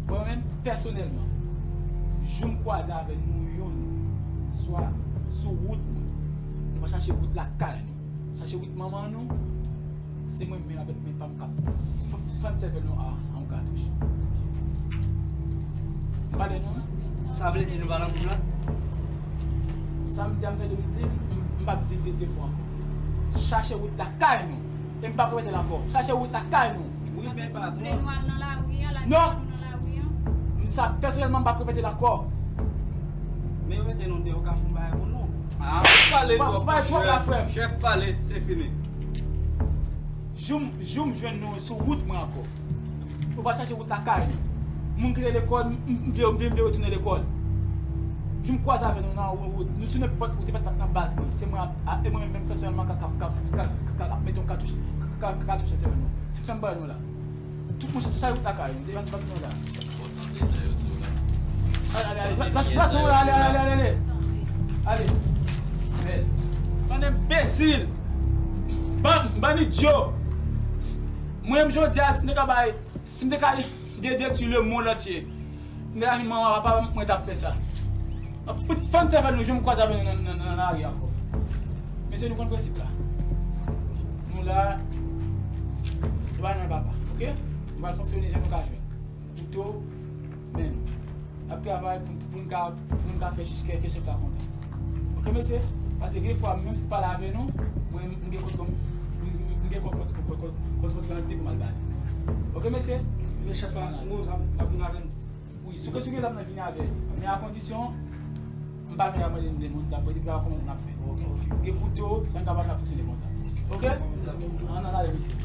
Bon, mwen menm, pèsonèlman, jou m kwaze avè nou youn, swa sou wout mwen, nou pa chache wout lakay nou, chache wout manman nou, se mwen menm avèk men pa m k ap f-, f-, fann sèvèl nou a, a yon katouch. M pale nou? Sa vle di nou pa nan gwoup la? Sa m di a, m tande m di l, m, m p ap di l de, de fwa ankò. Chache wout lakay nou. E m p ap repete l ankò. Chache wout lakay nou. Wi, men patwon. Lè nou al nan lari a, lage kò nou nan lari a. Non. M sa pèsonèlman m p ap repete l ankò. Men yo mete nou deyò, ka fè yon bagay pou nou. Ah, ou pale twòp, pale twòp la, frè m. Chèf pale, se fini. Jou m, jou m jwenn nou sou wout mwen ankò. Ou pa chache wout lakay nou. Moun kite lekòl, m, m, m vle, m vle, m vle retounen lekòl. Jou m kwaze avè nou nan wout, nou sou nenpòt wout, e pa t nan baz mwen. Se mwen ap, a, e mwen menm pèsonèlman k ap, k ap, k ap, k ap, k ap mete yon katouch, k ap, k ap, katouch nan sèvèl nou. Fè m bay nou la. Tout moun chache wout lakay nou. Devan se pa nou la. Ale, ale, ale, ale, ale, ale, ale. Ale. Bann enbesil. Bann, bann idyo. S-, mwen menm jodi a, si m te ka bay, si m te ka de-, detwi lemonn antye, m te ka vin manman papa, mwen t ap fè sa. Ap fout fann sèvèl nou, jou m kwaze avè nou nan, nan, nan lari ankò. Mesye, nou konn prensip la. Nou la, nou pa nan papa, oke? Nou pral fonksyone jan nou ka jwenn. Kouto, men nou. N ap travay pou, pou n ka, pou n ka fè chèf, kè, kè chèf la kontan. Oke, mesye? Paske gen fwa, menm si m pale avè nou, mwen, m gen kont, m, m gen kont, kont, kont, kont, kont, kont randi pou m al ba li. Oke, mesye? Men chèf la, nou, sa, n ap vin avè nou. Wi, si w gen, si w gen zam nan, vini avè l. Men a kondisyon, m pa vin la mande nou de moun zam, depi la kòmanse n ap fè. Oke, oke. Gen kouto, sa n kapab, n ap fonksyone konsa. Oke? Ann, ann ale, mesye.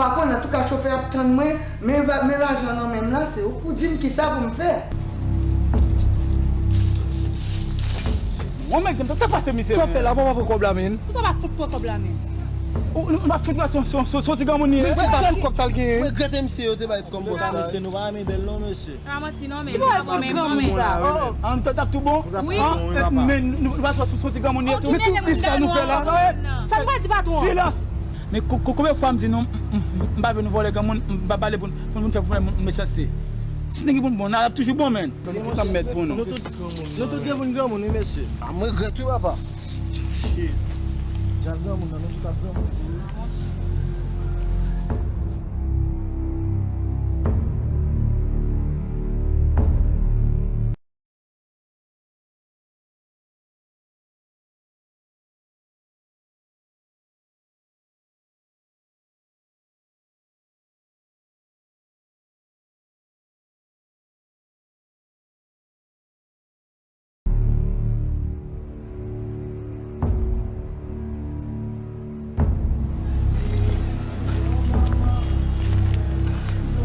Pa konn, antouka, chofè ap tann mwen, men va-, men lajan nan men m la, se ou k pou di m kisa pou m fè. Bon, men, sa k pase, mesye? Sa w fè la, pa pran kòb la, men. Ou sa pa fout pran kòb la, men. Ou, ou pa fout wè se, se, se, se yon ti granmoun li ye? Men se sa, tout kòb sa l genyen. Mwen regrete misye yo te bay kòm bòs la. Mesye, nou pa renmen bèl non, mesye. Pa manti non, men. Li pa bon, men bon, men. An, t ap tou bon? Wi. Men, nou pa wè se, se yon ti granmoun li ye tou? Men tout plis sa nou fè la. Sa l pral di patwon an? Silans! Men ko-, ko-, konbyen fwa m di nou, m, m, m, m pa vle nou vòlè granmoun, m pa pale pou n, pou n fè pou n mechanste. Si nèg pou n bon, n ap toujou bon, men. Fè m mèt pou nou. Nou tout, nou tout devan granmoun, wi, mesye. A, m regrèt, wi, papa. Shit. Djaz granmoun nan, nou tout ap granmoun.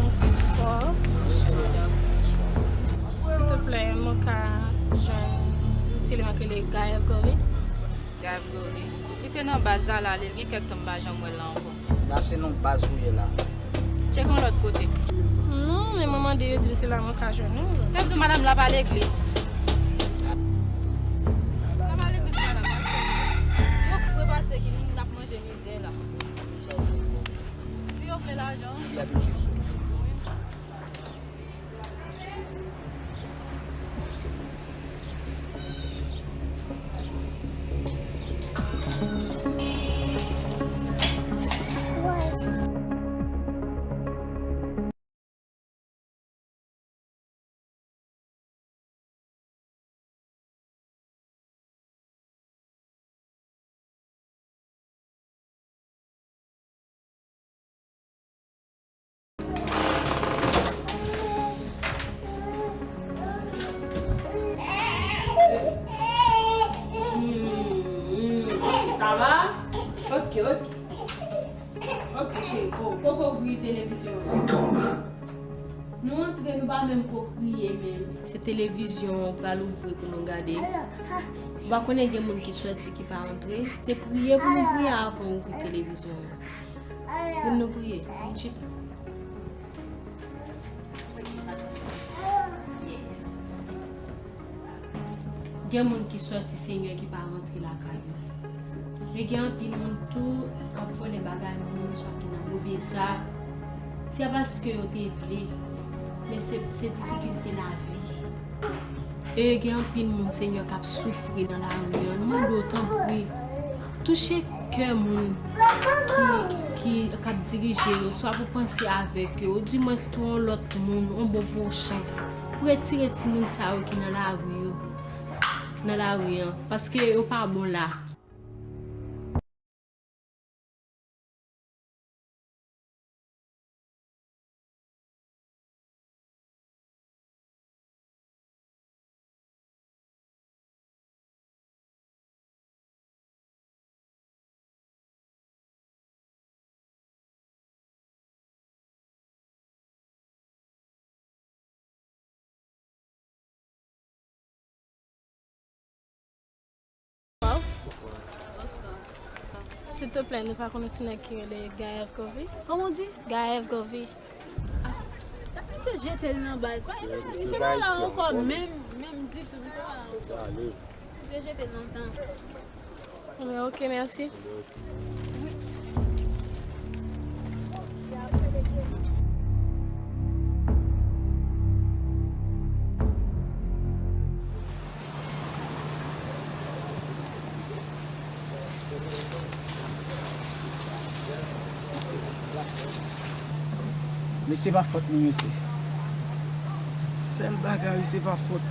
Bonswa. Silteplè, mwen ka jwenn yon ti nèg k rele Gaël Gove? Gaël Gove? Li te nan baz la, la, li gen kèk tan m pa janm wè l la ankò. La se nan baz ou ye la. Tcheke yon lòt kote. Non, men mwen mande yo di m se la mwen ka jwenn ou. Sa vle di madanm la pa legliz. La pa legliz, madanm. Yo fre pase ki moun ap manje mizè la. Si yo vle lajan. Li ap itil sou. Sa va? Ok, ok. Ok, cheri, ko-, koko ouvri televizyon an. Nou antre, nou pa menm ko priye menm. Se televizyon an pral ouvri pou nou gade. Ou pa konnen gen moun ki sòti ki pa antre. Se priye pou nou priye avan ouvri televizyon an. Vin nou priye. Vin chita. Gen moun ki sòti, Senyè, ki pa rantre lakay yo. Men gen anpil moun tou k ap vòlè bagay moun, swa ki nan move zak. Se pa paske yo te vle, men se, se difikilte lavi. E gen anpil moun, Senyè, k ap soufri nan lari an. Nou mande w, tanpri, touche kè moun ki, ki, k ap dirije yo, swa pou panse avèk yo, ou dimwens tou yon lòt moun, yon bon pwochen, pou retire timoun sa yo ki nan lari yo, nan lari an, paske yo pa bon la. Silteplè, nou pa konn yon ti nèg ki rele Gaël Covey? Kòman w di? Gaël Covey. Ah, misye jete l nan baz. Misye pa la ankò menm, menm ditou, misye pa la ankò. Misye jete l lontan. Bon, ok, mèsi. Mesye, pa fòt nou, mesye. Sèl bagay, se pa fòt.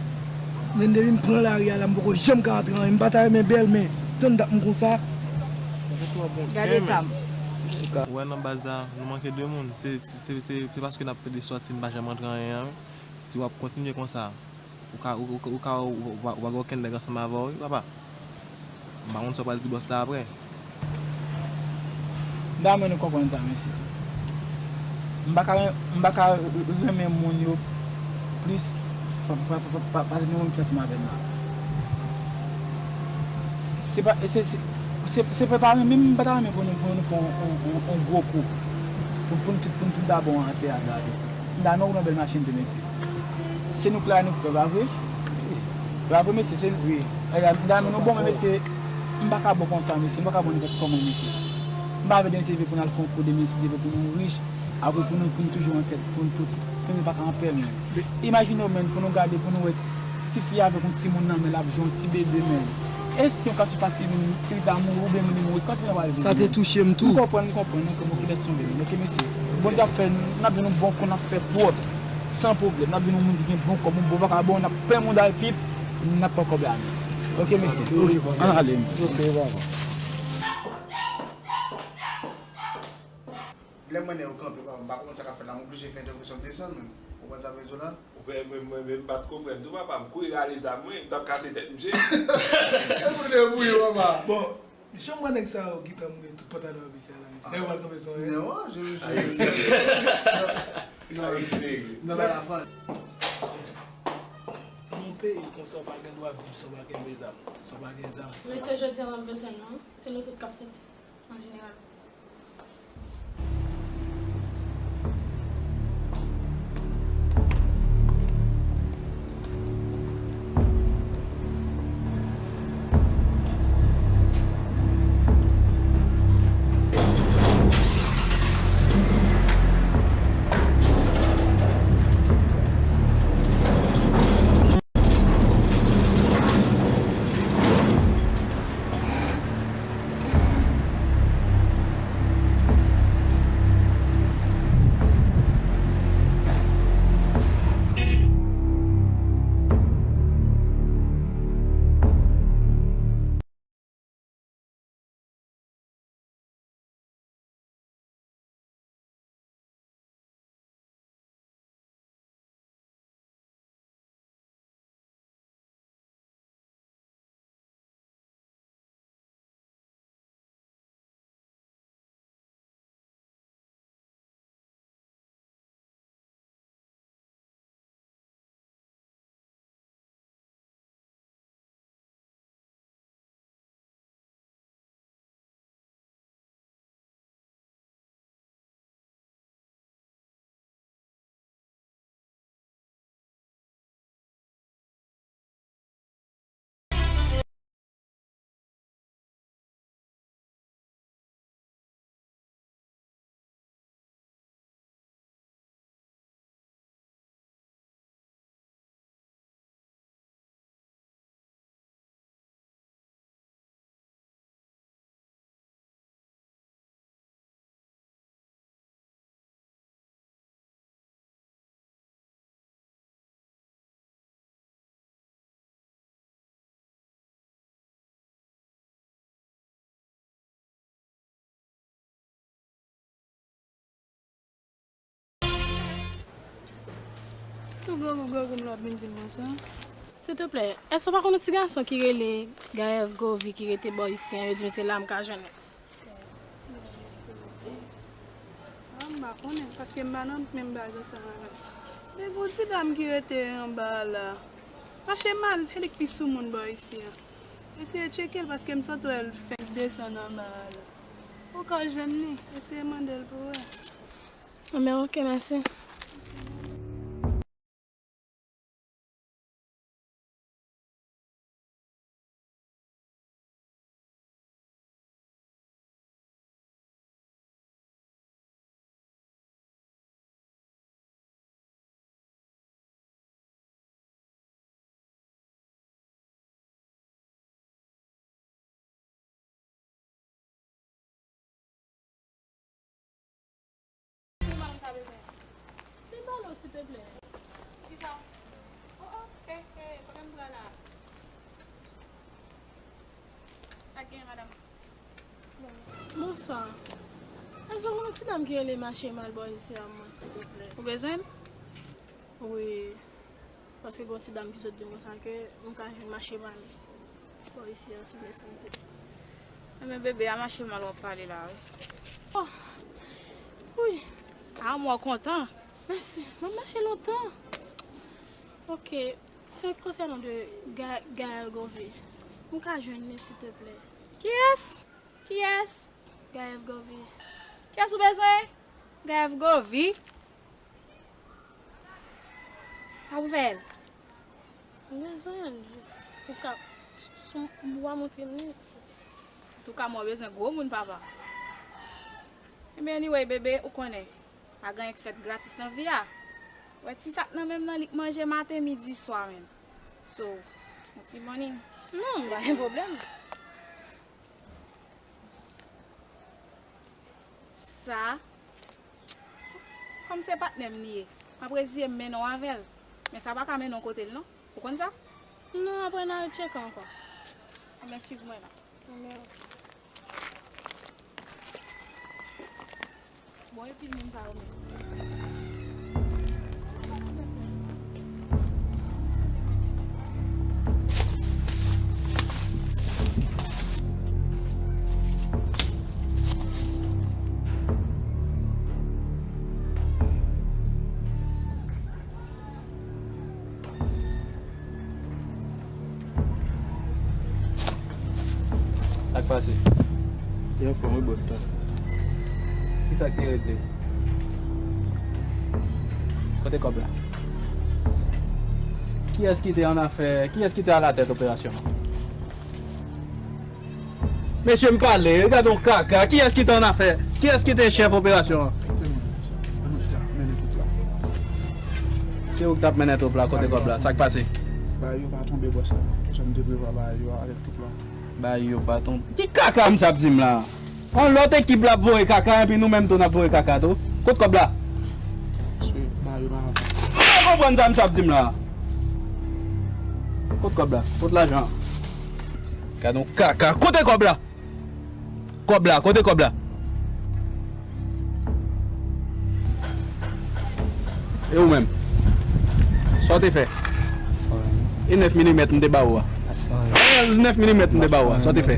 Men depi m pran lari a la, m poko janm ka antre anyen. M pa ta renmen bèl, men tann dat m konsa. Gade eta m. Ou wè nan baz la, nou manke de moun. Se, se, se, se paske n ap plede sòti, n pa janm antre anyen an. Si w ap kontinye konsa, ou ka, ou, ou, ou ka, ou, ou, ou pa gen okenn nèg ansanm avè w, wi, papa. M pa konn sa w pral di bòs la apre. M ta renmen nou konprann sa, mesye. M pa ka ren-, m pa ka renmen moun yo plis pa, pa, pa, pa, pa, pase moun ki ansanm avè m la. Se pa, se, se, se, se pa renmen, m pa ta renmen pou nou, pou nou fè yon, yon, yon, yon gwo kou. Pou, pou nou tout, pou nou tout ta bon atè a gade. M ta nan yon bèl machin tou, mesye. Se nou k la, nou k fè, pa vre? Pa vre, mesye, se vre. Dayè, nou bon, men mesye, m pa ka bon konsa, mesye, m pa ka bon nenpòt kòman, mesye. M pa vle de mesye vle pou n al fè yon kou de mesye, vle pou nou rich, apre pou nou, pou nou toujou an tèt, pou nou tout, pou nou pa ka an pè, men. Imajine w, men, pou nou gade, pou nou wè ti, ti fi avèk yon timoun nan men l ap jwe, yon ti bebe, men. E si yon katouch pati vin, ti fi ta mouri, oubyen moun li mouri, kòman ti fi nan pral viv? Sa te touche m tou. M konprann, m konprann, m konprann, ok, lèse yon bebe, ok, mesye. Bondye ap fè, n ap vin yon bon kou, n ap fè pwòp. San pwoblèm, n ap vin yon moun ki gen bon kòb, yon bon vakabon, n ap plen mouda epi n ap pran kòb la. Ok, mesye. Ann ale. Lè m mennen yo kanpe, papa, m pa konprann sa k ap fèt la, m oblije fè entèvansyon desann menm. Ou konprann sa m vle di w la? Ou fè, mwen, mwen menm, m pa t konprann tou, papa, m kouri rale zam mwen, m t ap kase tèt misye. E pou de bouyi, papa. Bon, Jan m wè nèg sa yo gentan mouri tout pantalon yo ap isi a la, mesye. Nèg yo pral kanpe sou anyen. Non, je, je, non, non, la fan. Nan yon peyi konsa, w pa gen dwa viv san w pa kenbe zam, san w pa gen zam. Mesye, jodi a, m ap bezwen nou. Se nou tout k ap soti, an jeneral. Tou gwo gwo gwo gwo m la ap vin di m konsa. Silteplè, èske w pa konn yon ti gason ki rele Gaël Govy ki rete bò isi an? Yo di m se la m ka jwenn li. Ah, m pa konnen, paske m pa nan menm baz ansanm avè l. Men gon ti dam ki rete anba a la. Mache mal, e li k pi sou moun bò isi a. Eseye tcheke l, paske m sot wè l fenk desann anba a la. Ou ka jwenn li, eseye mande l pou wè. Anben, ok, mèsi. Kisa? Oh, oh, eh, eh, kote m pral la? Sa k gen, madanm? Bonswa. Èske w konn yon ti dam ki rele Mache Mal bò isi a, mwen, silteplè? Ou bezwen l? Wi. Paske gen yon ti dam ki sot di m konsa ke m ka jwenn Mache Mal bò isi a, si w desann tou. Enben, bebe, a Mache Mal w ap pale la, wi. Oh! Wi. Ah, mwen kontan. Mèsi. M ap mache lontan. Ok. Se konsènan de Ga- Gaël Gové. M ka jwenn li, silteplè? Kiyès? Kiyès? Gaël Gové. Kiyès ou bezwen? Gaël Gové? Sa pou fè l? M bezwen l jis. Ou ka, si w pa montre m li. Antouka, mwen bezwen gwo moun, papa. Ebyen, anyway, bebe, ou konnen. Pa gen anyen k fèt gratis nan vi a. Wè ti sa k nan men m nan, li k manje maten, midi, swa menm. So, yon ti money. Non, pa gen pwoblèm. Sa, kòm se patnè m li ye, m ap reziye m mennen w avè l. Men sa pa ka mennen w kote l, non. Ou konn sa? Non, apre n a retcheke ankò. Ebyen, swiv mwen la. Bon, epi moun sa yo menm. Sa k pase? Yo anfòm wi, bòs la. Kisa k te regle? Kote kòb la? Kiyès ki te an afè? Kiyès ki te alatèt operasyon an? Mesye, m pale, gade yon kaka. Kiyès ki te an afè? Kiyès ki te chèf operasyon an? Se ou ki t ap mennen twoup la. Kote kòb la? Sa k pase? Bagay yo pa tonbe, bòs la. Jan m te prevwa bagay yo avèk twoup la. Bagay yo pa tonbe. Ki kaka misye ap di m la? Yon lòt ekip la ap voye kaka, epi nou menm tou n ap voye kaka tou. Kot kòb la? Mesye, bagay yo pa avanse. M pa konprann sa misye ap di m la. Kot kòb la? Kot lajan an? Gade yon kaka. Kote kòb la? Kòb la, kote kòb la? E ou menm? Sa w te fè? E nèf milimèt m te ba ou a? E nèf milimèt m te ba ou a, sa w te fè?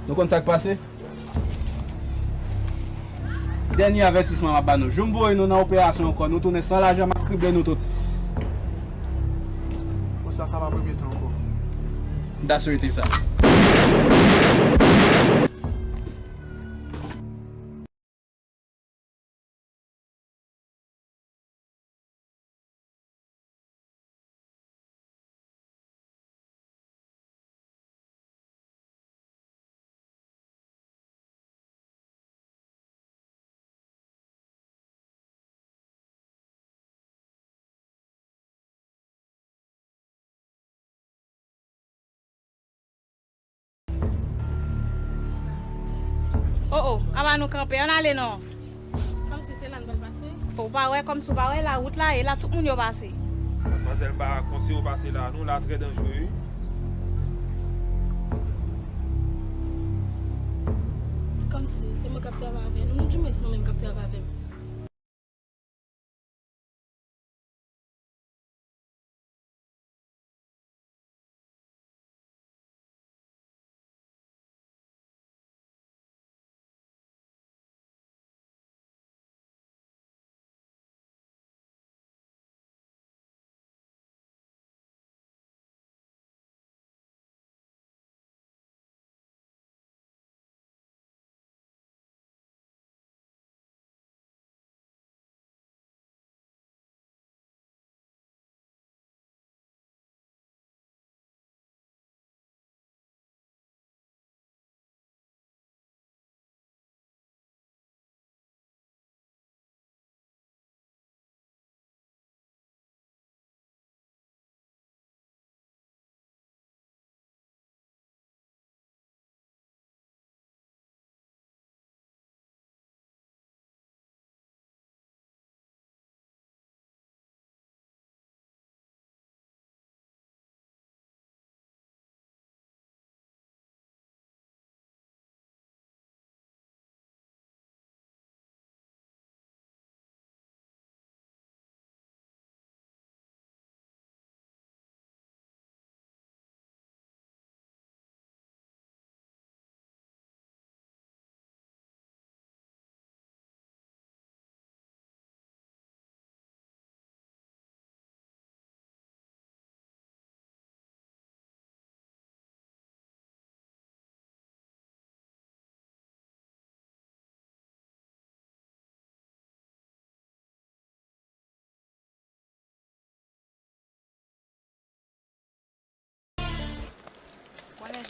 Nou konn sa k pase? Dènye avètisman m ap ba nou. Jou m voye nou nan operasyon ankò, nou tounen san lajan, m ap krible nou tout. Konsa, sa p ap repete ankò. M ta swete sa. Oh, oh, aba nou kanpe, ann ale non. Kòmsi se la n pral pase? Ou pa wè, kòmsi w pa wè, la wout la, e la tout moun yo pase. Madmwazèl, m pa konseye w pase la non, la trè danjere wi. Kòmsi se mwen k ap travay avè nou, nou di mwen se nou menm k ap travay avè m.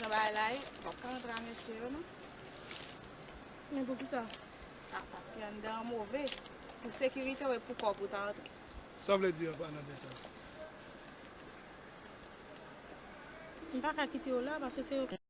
Nan bagay la, e, w ap ka antre a mesye yo, non? Men poukisa? Ah, paske anndan an move. Pou sekirite w e pou kò w pou w ta antre. Sa w vle di an palan de sa? M pa ka kite yo la, paske se yo ki